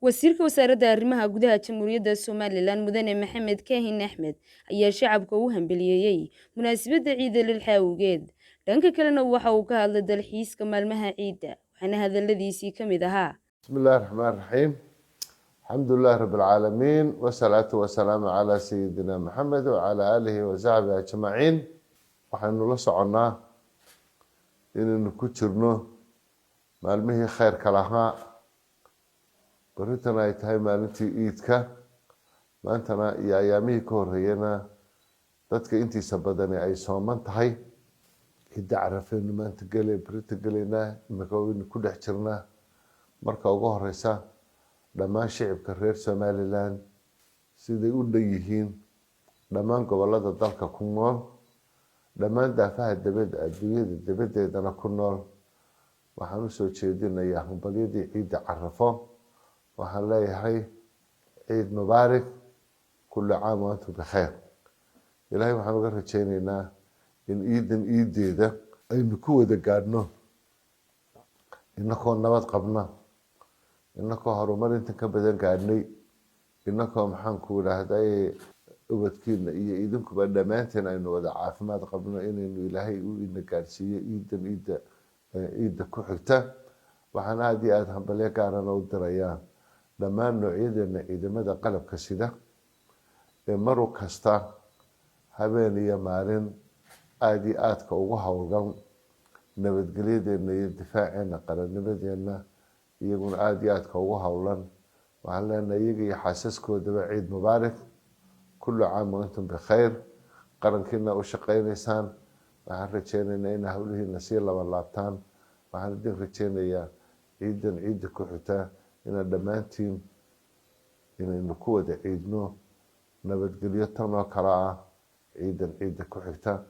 Wasiirka Wasaaradda Arrimaha Gudaha Jamhuuriyadda Somaliland, Mudane Maxamed Kaahin Axmed, ayaa shacabka u hambeliyeeyey munaasabadda Ciida Lilxa awgeed. Dhanka kalena waxa uu ka hadlay dalxiiska maalmaha ciidda, waxaana hadaladiisii ka mid ahaa: بسم الله الرحمن الرحيم، الحمد لله رب العالمين، والصلاة والسلام على سيدنا محمد وعلى آله وصحبه أجمعين. Waxaynu la soconnaa inaynu ku jirno maalmihii khayrka lahaa, berritana ay tahay maalintii iidka. Maantana iyo ayaamihii ka horreeyana dadka intiisa badani ay sooman tahay. Ciidda Carafeynu maanta gele, berrita gelaynaa, imika waynu ku dhex jirnaa. Marka ugu horeysa, dhammaan shicibka reer Somaliland siday u dhan yihiin, dhammaan gobolada dalka ku nool, dhammaan daafaha dabadda, adduunyada dabadeedana ku nool, waxaan usoo jeedinayaa hambalyadii Ciidda Carafo. Waxaan leeyahay ciid mubaarak، كل عام وأنتم بخير. Ilaahay waxaan uga rajeyneynaa in ciidan ciideeda aynu ku wada gaadhno inakoo nabad qabna, inakoo horumar intan ka badan gaadhnay, inakoo, maxaan ku idhaahday, ubadkiina iyo idinkuba dhammaanteen aynu wada caafimaad qabno, inaynu Ilaahay u ina gaadhsiiyo ciidan ciidda ku xigta. Waxaan aada iyo aada hambalyo gaarana u dirayaa dhammaan noocyadeena ciidamada qalabka sida ee maru kasta, habeen iyo maalin, aada iyo aadka ugu howlgal nabadgelyadeena iyo difaaceena, qarannimadeena, iyaguna aada iyo aadka ugu howlan. Waxaan leenahay iyaga iyo xaasaskoodaba ciid mubaarak، كل عام وأنتم بخير. Qarankiina u shaqeyneysaan, waxaan rajeyneynaa inaa howlihiina sii laba laabtaan. Waxaan idin rajeynayaa ciidan ciidda ku xigta inaad dhammaantiin inaynu ku wada ciidno nabadgelyo tan oo kale ah ciidan ciidda ku xigta.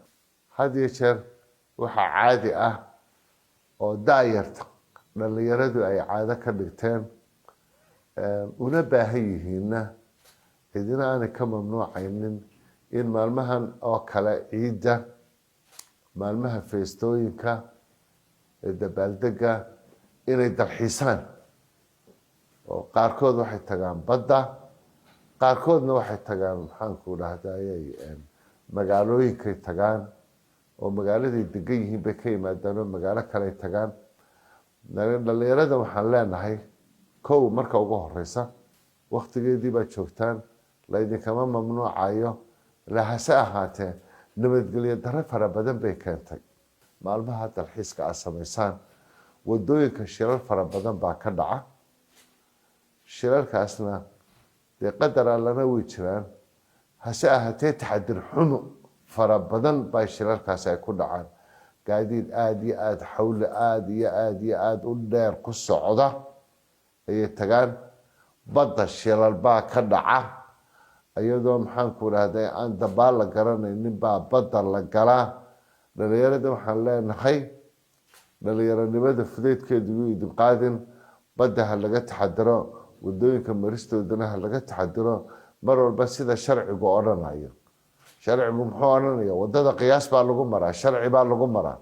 Had iyo jeer waxaa caadi ah oo da-yarta dhalinyaradu ay caado ka dhigteen, una baahan yihiinna, cidina aanay ka mamnuucaynin, in maalmahan oo kale ciidda, maalmaha feestooyinka ee dabaaldega, inay dalxiisaan, oo qaarkood waxay tagaan badda, qaarkoodna waxay tagaan, maxaanku dhahday, magaalooyinkay tagaan, oo magaaladay degan yihiin bay ka yimaadaan oo magaalo kaley tagaan. Dhalinyarada waxaan leenahay, kow, marka ugu horeysa, waktigeedii baad joogtaan, laydinkama mamnuucayo. Hase ahaatee, nabadgelyo darro fara badan bay keentay maalmaha dalxiiska aad samaysaan. Wadooyinka shilal fara badan baa ka dhaca. Shilalkaasna dee qadar Allana way jiraan, hase ahaatee taxadir xumo fara badan baa shilalkaasi ay ku dhacaan. Gaadiid aada iyo aada xawle aada iyo aada iyo aada u dheer ku socda ayay tagaan. Badda shilal baa ka dhaca, iyadoo, maxaanku idhahday, aan dabaal la garanaynin baa badda la galaa. Dhalinyarada waxaan leenahay, dhalinyaronimada fudeydkeedu yuu idin qaadin. Badda ha laga taxadiro, wadooyinka maristoodana ha laga taxadiro. Mar walba sida sharcigu odhanayo. Sharcigu muxuu odhanaya? Wadada qiyaas baa lagu maraa, sharci baa lagu maraa.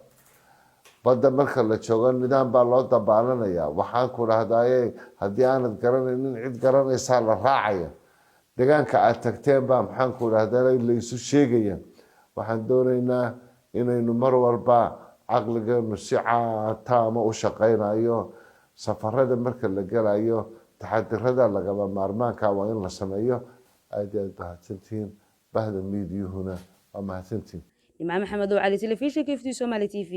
Badda marka la joogo nidaam baa loo dabaalanaya. Waxaan ku dhahdaye, haddii aanad garanaynin, cid garanaysaa la raacaya. Deegaanka aad tagteen baa, maxaan ku dhahdaa, la isu sheegaya. Waxaan doonaynaa inaynu mar walba caqligeenu si caataama u shaqaynayo. Safarada marka la gelayo, taxadirada lagaba maarmaanka waa in la sameeyo. Aada iyo aad mahadsantihiin, bahda miidiyuhuna waa mahadsantihiin. Nimco Maxamed oo Cali, telefishinka FT Somali TV.